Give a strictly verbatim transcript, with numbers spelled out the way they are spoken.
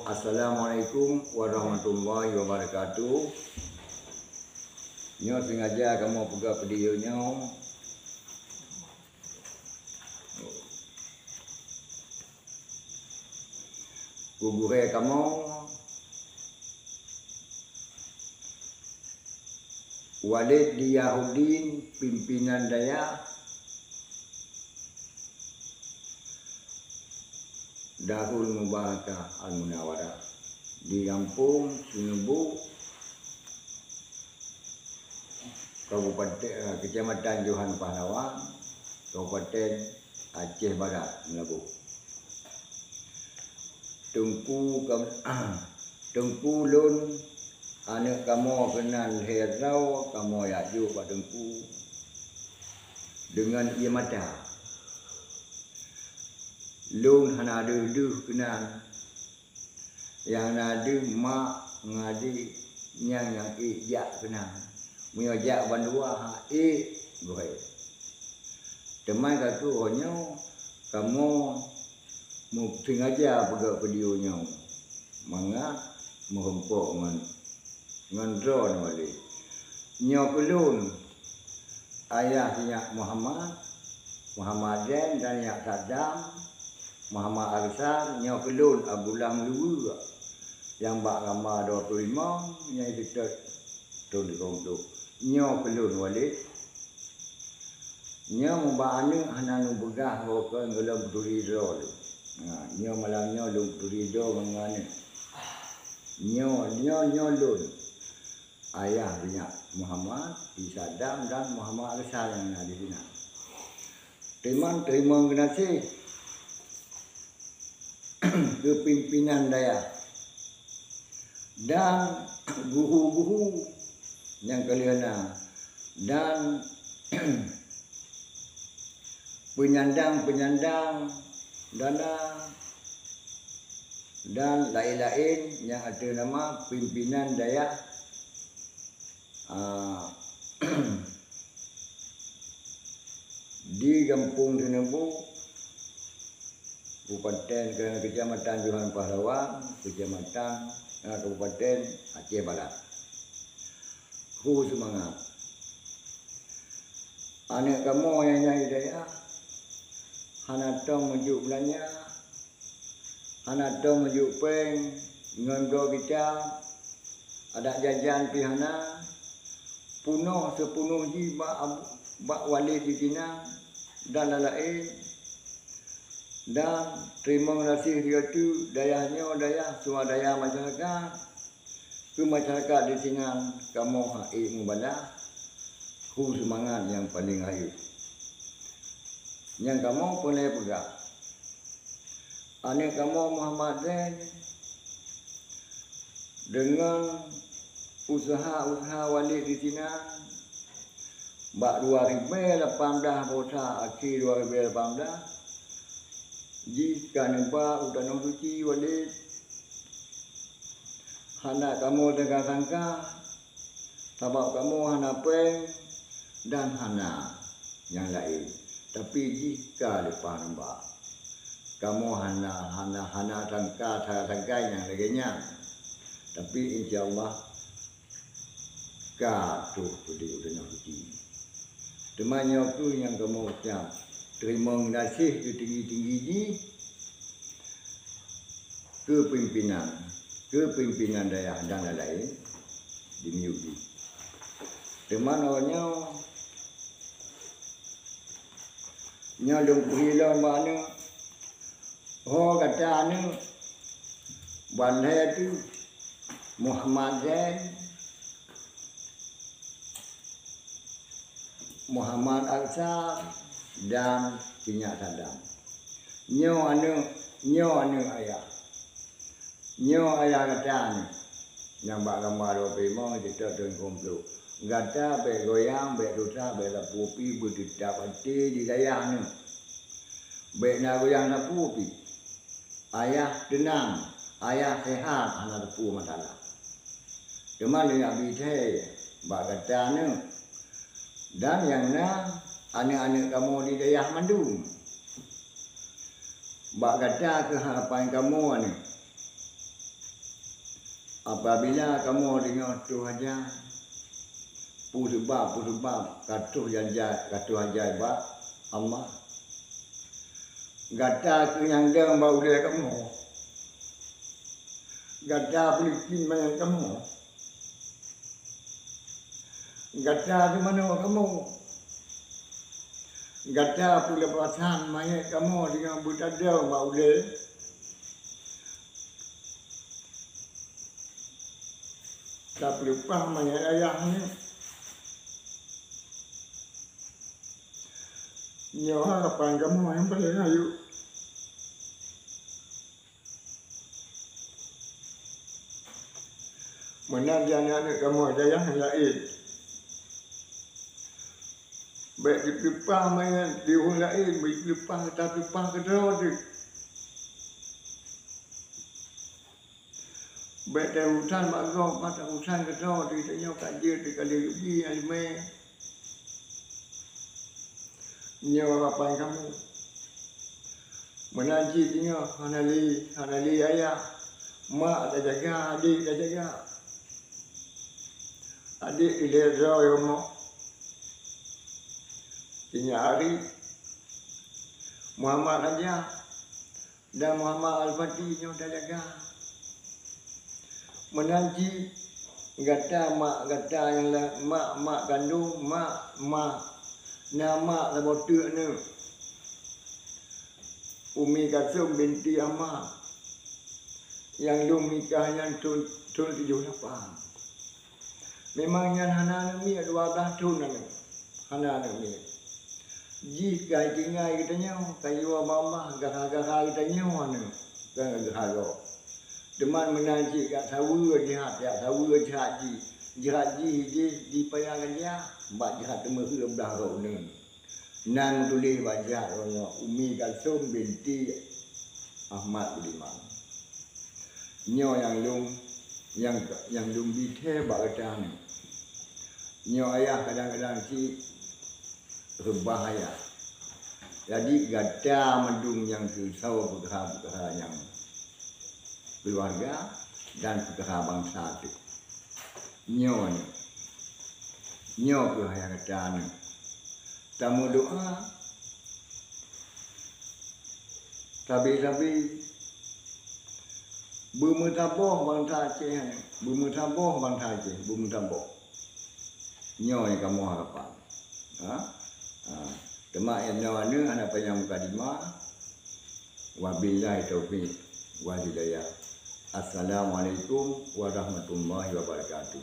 Assalamualaikum warahmatullahi wabarakatuh. Nyoe sengaja kamoe peugah video nyoe keu gurée kamoe Walid Diyahuddin, pimpinan dayah Darul Mubarakah Al Munawarah di Gampông Sinubu, Kabupaten, eh, Kecamatan Johan Pahlawan, Kabupaten Aceh Barat, Meulaboh. Teungku kam-, Teungku lôn, aneuëk kamoe keunan lhée droe kamoe jak jok bak Teungku deungon ié mata. Lôn hana deuh-deuh keunan, nyang na deuh mak ngon adék nyang, nyang ék jak keunan. Meunyoe jak bandua hana ék, gurée. Teuma ka keuh nyoe kamoe meusengaja peugah video nyoe mangat meurumpok ngon, ngon droeneuh Walid. Nyoe keu lôn, ayah sinyak Muhammad, Muhammad Zain dan nyak Saddam, Muhammad Aksar, nyoe keu lôn Abdullah Meuluweue nyang bak gamba dua puluh lima nyang seutôt thon dua ribu dua puluh. Nyoe keu lôn Walid. Nyoe mubak aneuëk hana neupeugah ho kon gohlom peuturi droe lôn. Ha, nyoe malam nyoe lôn peuturi droe ngon aneuëk. Nyoe, nyoe, nyoe lôn. Ayah sinyak Muhammad, Isa Dam dan Muhammad Aksar nyang na di sinan. Teurimong, teurimong geunaséh keu pimpinan dayah dan guru-guru nyang ka lheueh na, dan peunyandang-peunyandang dana, dan laén-laén nyang ateueh nama pimpinan dayah, a, di Gampông Sinubu, Kabupaten, Kecamatan Johan Pahlawan, Kecamatan, a, Kabupaten Aceh Barat. Kru seumangat. Aneuëk kamoe nyang na di dayah hana tong meujok beulanja, hana tong meujok péng ngon goe gita, adak jajan pih hana, peunoh sipeunoh jih bak ab-, bak Walid di sinan dan laén-laén. Dan teurimong geunaséh di ateueh dayah nyoe, dayah swadaya masyarakat. Keu masyarakat di sinan kamoe hana ék meubalah, kru seumangat nyang paleng rayeuk. Nyang kamoe peureulée peugah, aneuëk kamoe Muhammad Zain deungon useuha-useuha Walid di sinan bak dua ribée lapan blah, bosa akhé dua ribée lapan blah, jih ka neuba u Tanoh Suci Walid. Hana kamoe sangka-sangka, sabab kamoe hana péng dan hana nyang laén. Tapi jih ka leupah neuba. Kamoe hana, hana, hana sangka, sangka nyang lagée nyan. Tapi insya Allah ka troh keudeh u Tanoh Suci. Teuma nyoe kheueh nyang kamoe ucab teurimong geunaséh keu tinggi-tinggi jih keu pimpinan, keu pimpinan dayah dan laén-laén di miyueb jih. Teuma nyoe, nyoe lôn peugah lom bak aneuëk, ho gata aneuëk, ban lhée teuh Muhammad Zain, Muhammad Aksar dan sinyak Sadam. Nyoe aneuëk, nyoe aneuëk ayah. Nyoe ayah gata nyoe, nyang bak gamba dua peuh limong, jiteuet thon keumplo. Gata bék goyang, bék susah, bék sapeue pih, beuteutab até di dayah nyoe. Bék na goyang sapeue pih. Ayah teunang, ayah sehat, hana sapeue masalah. Teuma lôn jak bi thée bak gata nyoe, dan nyang na aneuëk-aneuëk kamoe di dayah mandum. Bak gata kheueh harapan kamoe nyoe. Apabila kamoe deungoe troh aja, peue seubab, peue seubab ka troh aja, ka troh aja bak Allah. Gata keuh nyang dong bak ulée kamoe. Gata peulikot manyét kamoe. Gata teumanoe kamoe. Gata peuleupasan manyét kamoe deungoe beutadong bak ulée. Tapeuleupah manyét ayah nyoe. Nyoe harapan kamoe nyang paleng rayeuk. Meunan di aneuk-aneuk kamoe dayah nyang laén. Bék jipeuleupah manyét di ureuëng laén, bék jipeuleupah, tapeuleupah keudroe teuh. Bék teurusan bak gob, bak teurusan keudroe teuh, tanyoe ka jeuet teuh ka lheueh geubi nyang leumé. Nyoe harapan kamoe. Meunan cit nyoe hana lé, hana lé ayah. Mak tajaga, adék tajaga. Adék ilée droe rumoh. Sinyak Arif, Muhammad Raja, dan Muhammad Al-Fatih nyoe tajaga. Meunan cit gata mak gata nyang la-, mak, mak kandong, mak, mak, na mak saboh teuk nyoe. Umi Kalsum binti Ahmad nyang lôn meukah nyan thon, thon tujoh lapan. Memang nyan hana aneuk miet, dua blaih thon aneuk. Hana aneuk miet. Jih ka tinggai geutanyoe, ka jiwoe bak Allah, gara-gara geutanyoe aneuk, kon gara-gara gob. Teuma meunan cit ka saweue jeuhat, jak saweue jeuhat jih. Jeuhat jih, jih jipayah ka jeuhat, bak jeuhat teumeuheueh blaih rot uneuen. Nan tuléh bak jeuhat roh nyoe, Umi Kalsum binti Ahmad Budiman. Nyoe nyang lôn, nyang, nyang lôn bi thèe bak gata nyoe. Nyoe ayah kadang-kadang cit reubah ayah. Jadi gata mandum nyang keu saboh peukara-peukara nyang keuluwarga dan peukara bansa teuh. Nyoe, nyoe, nyoe keuh ayah gata nyoe. Tameudoa sabe-sabe. Beumeusaboh bansa Aceh nyoe, beumeusaboh bansa Aceh, beumeusaboh. Nyoe nyang kamoe harapan. Ha? Ha. Teuma inoe aneuk hana panyang mukadimah. Wabillahi taufiq wal hidayah. Assalamualaikum warahmatullahi wabarakatuh.